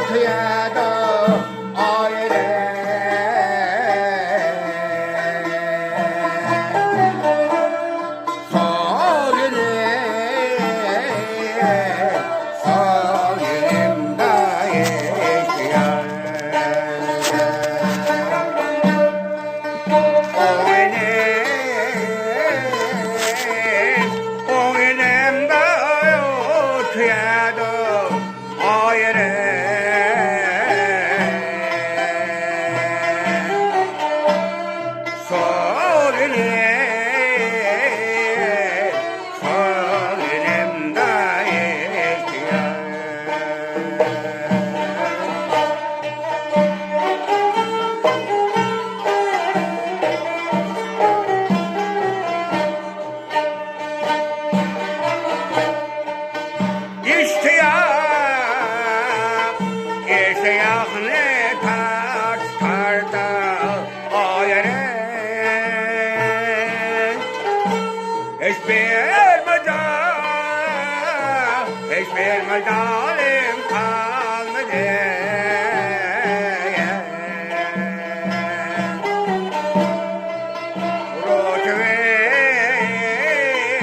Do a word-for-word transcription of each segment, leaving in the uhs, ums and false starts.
قىيادا ئايرىم. ساغىنىم، ساغىنىمدا ياشىيار. ئوغلۇم، ئوغلۇمدا ياشىيار. ئايرىم. ساغىنىم، ساغىنىمدا ياشىيار. ئىشتىياق، ئىشتىياقنى تارت-، تارتا ئايرىم. ھېچبىر ماجال، ھېچبىر ماجالىم قالمىدى.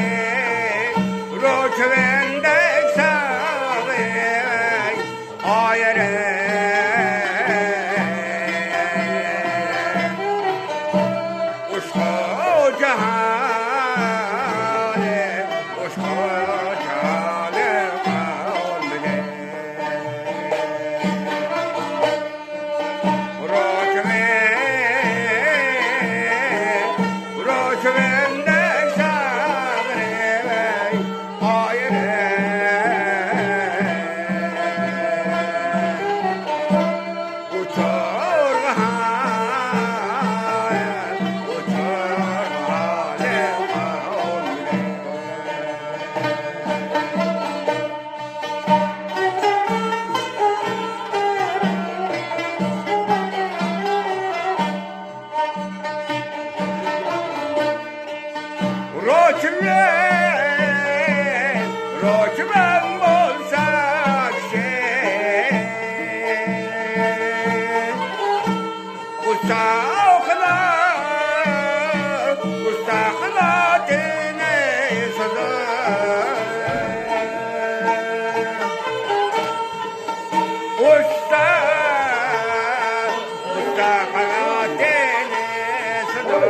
روچىۋىن، روچىۋىندەك ساغىۋەي ئايرىم. ئۇشقۇ جاھانىم، ئۇشقۇ جاھانىم قالمىدى. روچىمەن، روچىمەندەك ساغرىۋەي ئايرىم. ئۇچۇرغا ھايا، ئۇچۇرغا ھالىم قالدى. روچىمەن، روچىمەن بولسا كىشى. ئۇستا قىلار، ئۇستا قىلار تېنى سۇدا. ئۇستا، ئۇستا قىلار تېنى سۇدا.